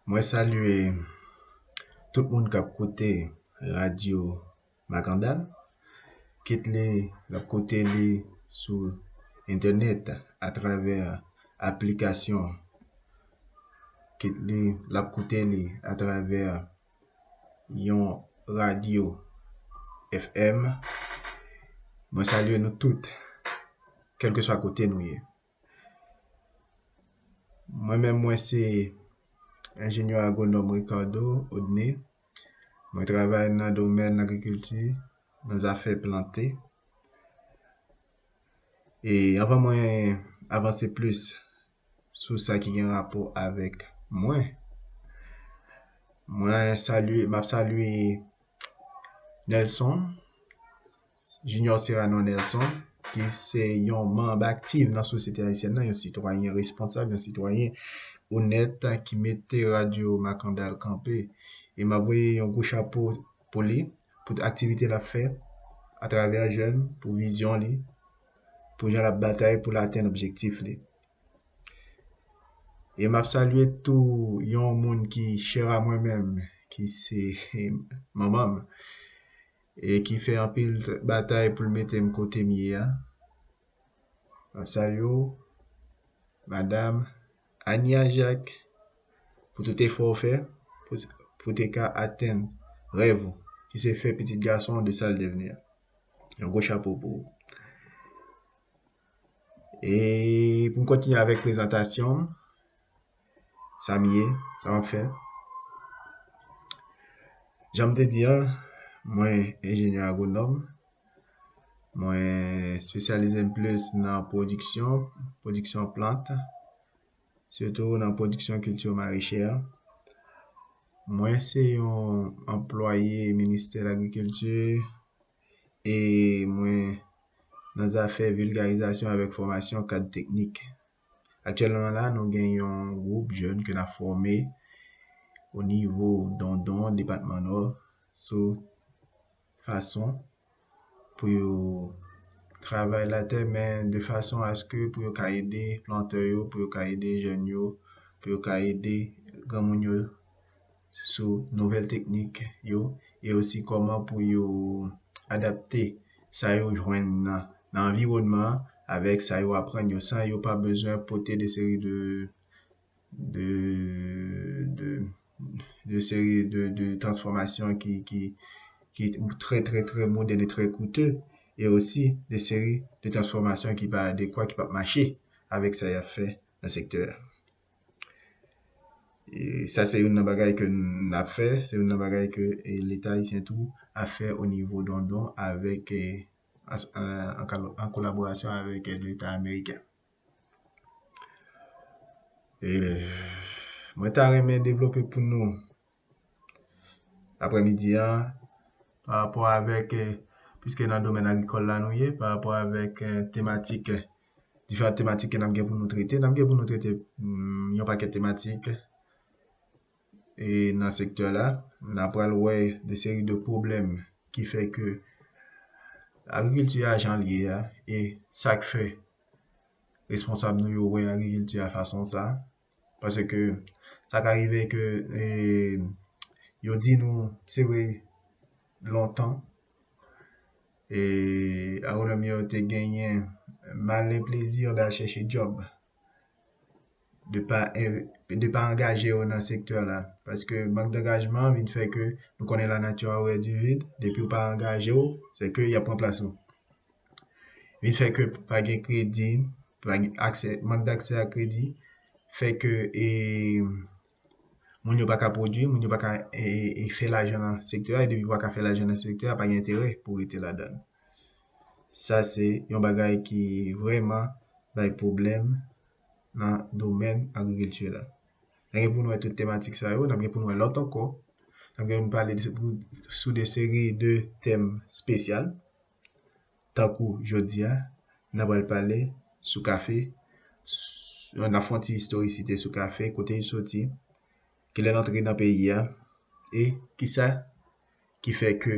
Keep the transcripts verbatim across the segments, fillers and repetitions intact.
Mwen salye tout moun k ap koute Radyo Makandal, kit li l ap koute li sou entènèt atravè aplikasyon, kit li l ap koute li atravè yon radyo F M. Mwen salye nou tout, kèlkeswa kote nou ye. Mwen menm, mwen se enjenyè agwonòm Ricardo Odney. Mwen travay nan domèn agrikilti, nan zafè plante. E anvan mwen avanse plis sou sa ki gen rapò avèk mwen, mwen salye, m ap salye Nelson, Junior Serrano Nelson, ki se yon manm aktif nan sosyete ayisyèn nan, yon sitwayen responsab, yon sitwayen onèt ki mete Radyo Makandal kanpe. E m ap voye yon gwo chapo pou li, pou aktivite l ap fè atravè jèn, pou vizyon li, pou jan l ap batay pou l atenn objektif li. E m ap salye tou yon moun ki chè a mwen menm, ki se manman m, e ki fè anpil batay pou l mete m kote m ye a. M ap salye w, madanm Ania Jacques, pou tout efò w fè pou, pou te ka atenn rèv ou, ki se fè pitit gason w de sa l devni a. Yon gwo chapo pou ou. E pou m kontinye avèk prezantasyon m, sa m ye, sa m ap fè. Jan m te di a, mwen enjenyè agwonòm. Mwen espesyalize m plis nan pwodiksyon, pwodiksyon plant, sitou nan pwodiksyon kilti marechè. Mwen se yon anplwaye ministè lagrikilti e mwen nan zafè vilgarizasyon avèk fòmasyon kad teknik. Aktyèlman la, nou gen yon gwoup jèn ke n ap fòme o nivo Dondon, depatman Nò, sou fason pou yo travay latè, men de fason aske pou yo ka ede plantè yo, pou yo ka ede jèn yo, pou yo ka ede granmoun yo sou nouvèl teknik yo, e osi kòman pou yo adapte sa yo jwenn nan, nan anviwònman an avèk sa yo aprann yo, san yo pa bezwen pote de seri de, de, de, de seri de, de transfòmasyon ki, ki, ki trè, trè, trè modèn e trè koute, e osi de seri de transfòmasyon ki pa adekwa, ki p ap mache avèk sa y ap fè nan sektè a. E sa se youn nan bagay ke n ap fè, se youn nan bagay ke, e, Leta ayisyen tou ap fè o nivo Dondon avèk, e, an, an, an kalo-, an kolaborasyon avèk, e, Leta ameriken. E mwen ta renmen devlope pou nou aprèmidi a, pa rapò avèk, e, piske nan domèn agrikòl la nou ye, pa rapò avèk, e, tematik, e, diferan tematik ke n ap gen pou nou trete. N ap gen pou nou trete, mm, yon pakèt tematik, e, nan sektè la. N ap pral wè de seri de pwoblèm ki fè ke agrikilti a jan l ye a, e sa k fè responsab nou yo wè agrikilti a fason sa. Paske sa ka rive ke, e, yo di nou, se vre, lontan, e, agwonòm yo te genyen malin plaisir d'aller chercher job, de pa, de pa angaje yo nan sektè la. Paske mank d'engagement vin fè ke nou konnen la nature a horreur du vide, depi w pa angaje w, se ke y ap pran plas ou. Vin fè ke pa gen kredi, pa gen aksè, mank d'aksè a kredi, fè ke, e, moun yo pa ka pwodui, moun yo pa ka, e, e, fè lajan nan sektè a, e depi yo pa ka fè lajan nan sektè a, pa gen enterè pou rete ladan l. Sa se yon bagay ki vrèman bay pwoblèm nan domèn agrikilti la. N ap gen pou nou wè tout tematik sa yo, n ap gen pou nou wè lòt ankò. N ap gen pou nou pale de, sou de seri de tèm espesyal. Tankou jodi a, n ap pral pale sou kafe, s-, n ap fè yon ti istorisite sou kafe, kote l soti, kilè l antre nan peyi a, e kisa ki fè ke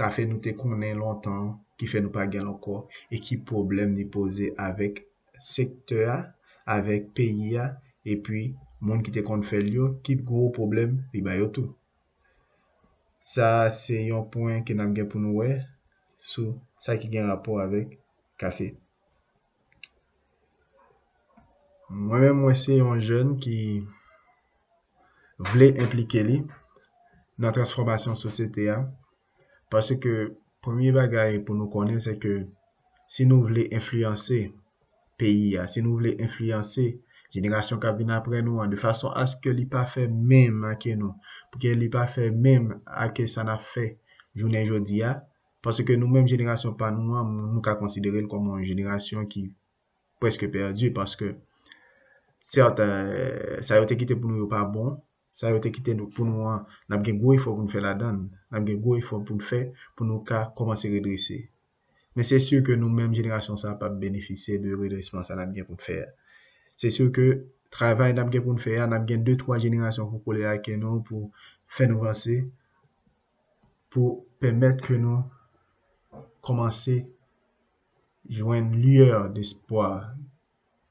kafe nou te konnen lontan, ki fè nou pa gen l ankò, e ki pwoblèm li poze avèk sektè a, avèk peyi a, epi moun ki te konn fè l yo, ki gwo pwoblèm li ba yo tou. Sa se yon pwen ke n ap gen pou nou wè sou sa ki gen rapò avèk kafe. Mwen menm, mwen se yon jèn ki vle enplike li nan transfòmasyon sosyete a, paske premye bagay pou nou konnen se ke si nou vle enfliyanse peyi a, si nou vle enfliyanse jenerasyon k ap vin apre nou an, de fason aske li pa fè menm ake nou, pou ke li pa fè menm ake sa n ap fè jounen jodi a, paske nou menm jenerasyon pa nou an, nou ka konsidere l kòm yon jenerasyon ki prèske pèdi, paske sèt, sa yo te kite pou nou yo pa bon, sa yo te kite pou nou an, n ap gen gwo efò pou n fè ladan l, n ap gen gwo efò pou n fè pou nou ka kòmanse redrese. Men se si ke nou menm jenerasyon sa a p ap benefisye de redresman sa n ap gen pou n fè a. Se si ke travay n ap gen pou n fè a, n ap gen de twa jenerasyon pou kole ake nou, pou fè nou vanse, pou pèmèt ke nou kòmanse jwenn liyè despwa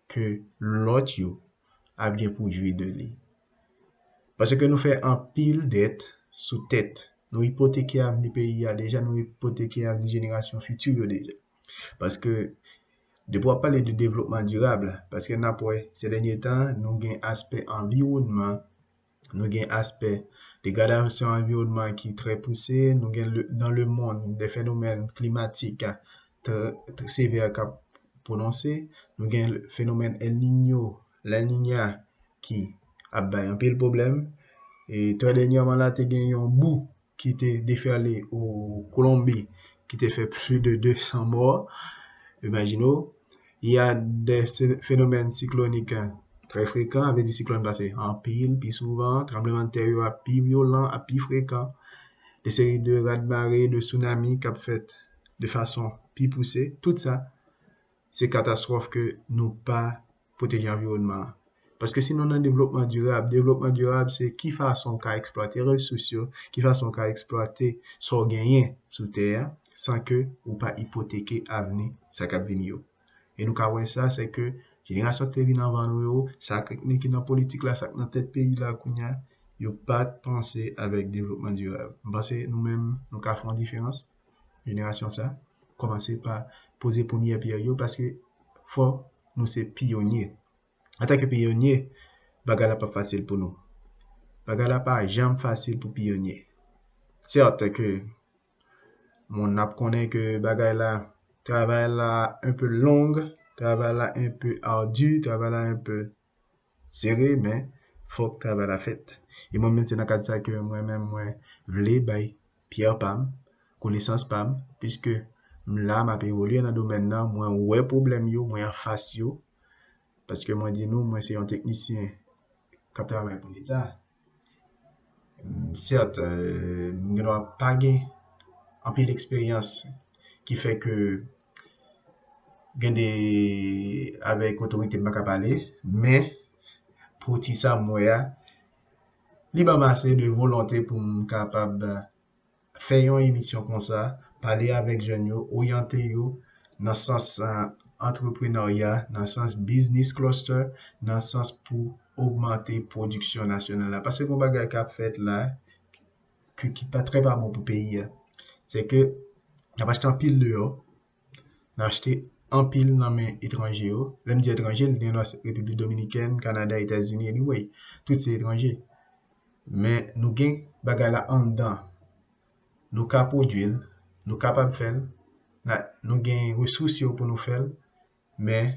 ke lòt yo ap gen pou jwi de li. Paske nou fè anpil dèt sou tèt. Nou ipoteke avni peyi a deja, nou ipoteke avni jenerasyon fiti yo deja. Paske depi w ap pale de devlopman dirab, paske n ap wè se dènye tan, nou gen aspè anviwònman, nou gen aspè degradasyon anviwònman ki trè pouse, nou gen le, dans le monde, de fenomèn klimatik trè, trè sevè k ap pwononse, nou gen fenomèn El Niño, La Niña, ki ap bay anpil pwoblèm. E trè dènyèman la, te gen yon bou ki te defèle o Kolonbi, ki te fè plis de de san mò. Imajine w, il y a des phénomènes cycloniques très fréquents, vle di siklòn pase anpil, pi souvan, tranblemanntè yo ap pi vyolan, ap pi frekan, de seri de radmare, de tsunami k ap fèt de fason pi pouse. Tout sa, se katastwòf ke nou pa pwoteje anviwònman an. Paske si nou nan devlopman dirab, devlopman dirab se ki fason w ka eksplwate resous yo, ki fason w ka eksplwate sa w genyen sou tè a, san ke ou pa ipoteke avni sa k ap vini yo. E nou ka wè sa, se ke jenerasyon ki te vin anvan nou yo, sa k, ki nan politik la, sa k nan tèt peyi la kounye a, yo pa t panse avèk devlopman dirab. M panse nou menm, nou ka fè yon diferans, jenerasyon sa, kòmanse pa poze premyè pyè yo, paske fò nou se piyonye. Antanke piyonye, bagay la p ap fasil pou nou. Bagay la pa janm fasil pou piyonye. Sèt ke moun ap konnen ke bagay la, travay la un peu long, travay la un peu ardu, travay la un peu sere, men fòk travay la fèt. E mwen menm, se nan kad sa ke mwen menm, mwen vle bay pyè pa m, konesans pa m, piske m la, m ap evolye nan domèn nan, mwen wè pwoblèm yo, mwen anfas yo, paske mwen di nou, mwen se yon teknisyen k ap travay pou Leta. Sèt, euh, m gendwa pa gen anpil eksperyans ki fè ke gen de, avèk otorite m pa ka pale, men pou ti sa m wè a, li ban m ase de volonte pou m kapab fè yon emisyon konsa, pale avèk jèn yo, oryante yo nan sans antreprenarya, nan sans business cluster, nan sans pou ogmante pwodiksyon nasyonal la. Paske gen yon bagay k ap fèt la ki, ki pa trè pa bon pou peyi a. Se ke n ap achte anpil deyò, n achte anpil nan men etranje yo. Lè m di etranje, li gen dwa se Repiblik Dominikèn, Kanada, Etazini, anyway. Tout se etranje. Men nou gen bagay la anndan. Nou ka pwodui l, nou kapab fè l, nou gen resous yo pou nou fè l, men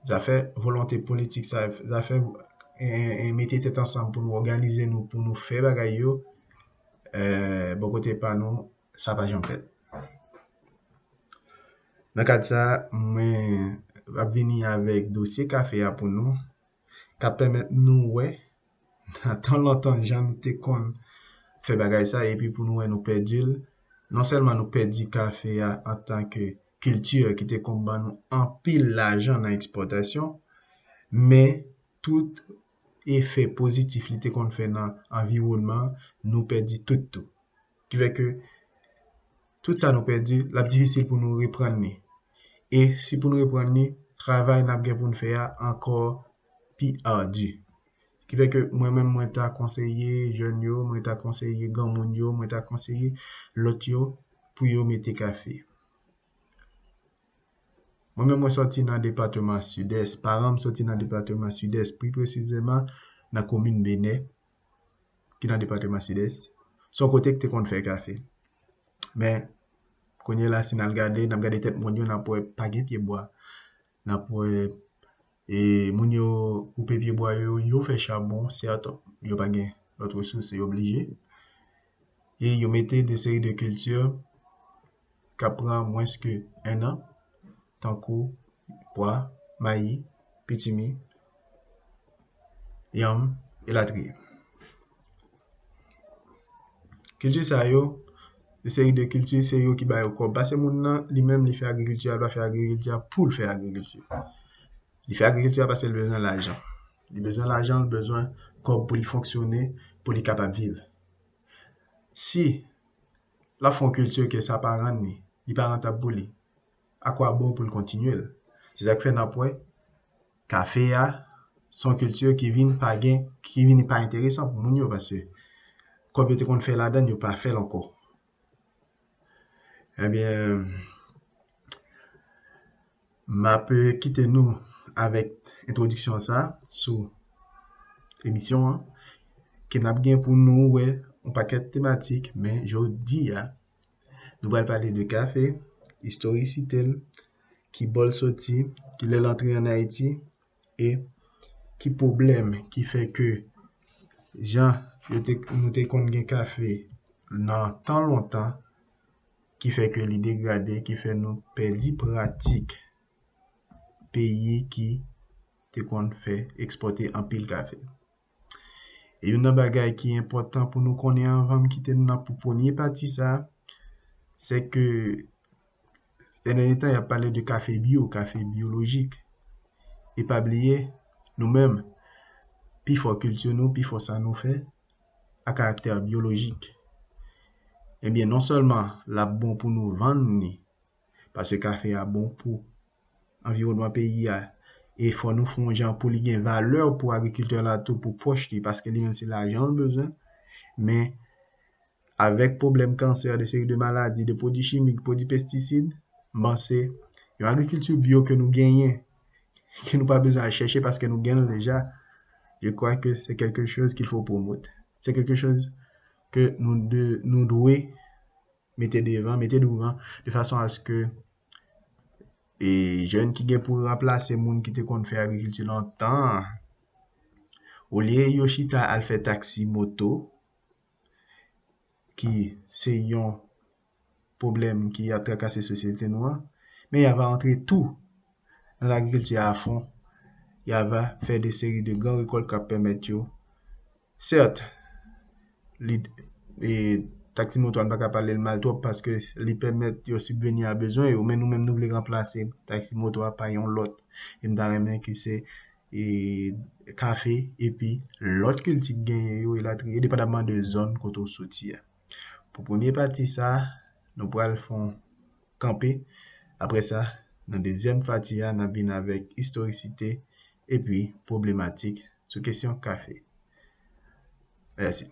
zafè volonte politik sa, zafè e, e, mete tèt ansanm pou nou òganize nou, pou nou fè bagay yo, e, bò kote pa nou, sa pa janm fèt. Nan kad sa, mwen ap vini avèk dosye kafe a pou nou, k ap pèmèt nou wè nan tan lontan jan nou te konn fè bagay sa, epi pou nou wè nou pèdi l. Non sèlman nou pèdi kafe a antanke kilti ki te konn ban nou anpil lajan nan ekspòtasyon, men tout efè pozitif li te konn fè nan anviwònman, nou pèdi tout tou. Ki fè ke tout sa nou pèdi, l ap difisil pou nou reprann li. E si pou nou reprann li, travay n ap gen pou n fè a ankò pi ardi. Ki fè ke mwen menm, mwen ta konseye jèn yo, mwen ta konseye granmoun yo, mwen ta konseye lòt yo pou yo mete kafe. Mwen menm, mwen sòti nan depatman Sidès. Paran m sòti nan depatman Sidès, pi presizeman nan komin Benè, ki nan depatman Sidès. Se yon kote ki te konn fè kafe. Men, kounye la, si n al gade, n ap gade tèt mòn yo, n ap wè pa gen pyebwa. N ap wè e moun yo koupe pyebwa yo, yo fè chabon, sèt, yo pa gen lòt resous, yo blije. E yo mete de seri de kilti k ap pran mwens ke en an, tankou pwa, mayi, pitimi, yanm, elatriye. Kilti sa yo, de seri de kilti, se yo ki ba yo kòb. Paske moun nan, li menm, li fè agrikilti a, li pa fè agrikilti a pou l fè agrikilti. Li fè agrikilti a paske li bezwen lajan. Li bezwen lajan, li bezwen kòb pou li fonksyone, pou li kapab viv. Si l ap fè yon kilti ke sa pa rann li, li pa rantab pou li, a kwa bon pou l kontinye l? Se sa k fè n ap wè kafe a, se yon kilti ki vin pa gen, ki vin pa enteresan pou moun yo, paske kòb yo te konn fè ladan l, yo pa fè l ankò. Ebyen, m ap kite nou avèk entwodiksyon sa sou emisyon an, ke n ap gen pou nou wè yon pakèt tematik, men jodi a, nou pral pale de kafe, istorisite l, ki bò l soti, kilè l antre ann Ayiti, e ki pwoblèm ki fè ke jan yo te, nou te konn gen kafe nan tan lontan, ki fè ke li degrade, ki fè nou pèdi pratik peyi ki te konn fè ekspòte anpil kafe. E youn nan bagay ki enpòtan pou nou konnen anvan m kite nou nan pou premye pati sa, se ke sè dènye tan y ap pale de kafe byo, kafe byolojik. E pa bliye, nou menm, pifò kilti nou, pifò sa nou fè, a karaktè byolojik. Ebyen, non sèlman l ap bon pou nou vann li, paske kafe a bon pou anviwònman peyi a, e fò nou fè yon jan pou li gen valè pou agrikiltè la tou, pou pòch li, paske li menm se lajan l bezwen. Men, avèk pwoblèm kansè, de seri de maladi, de pwodui chimik, pwodui pestisid, m panse yon agrikilti byo ke nou genyen, ke nou pa bezwen al chèche paske nou gen l deja, je crois que c'est quelque chose qu'il faut promouvoir. C'est quelque chose que nou de, nou dwe mete devan, mete douvan, de fason a se ke e jèn ki gen pou ranplase moun ki te konn fè agrikilti lontan an, olye yo chita al fè taksi moto, ki se yon pwoblèm ki ap trakase sosyete nou an, men y ava antre tou nan lagrikilti a afon, y ava fè de seri de gran rekòt k ap pèmèt yo, sèt, li, e, taksi moto a, n pa ka pale l mal twòp paske li pèmèt yo sibveni a bezwen yo, men nou menm nou vle ranplase taksi moto a pa yon lòt. E m ta renmen ki se e, kafe, epi lòt kilti k genyen yo, elatriye, depandamman de zòn kote w soti a. Pou premye pati sa, nou pral fè yon kanpe. Apre sa, nan dezyèm pati a, n ap vin avèk istorisite epi pwoblematik sou kesyon kafe. Mèsi.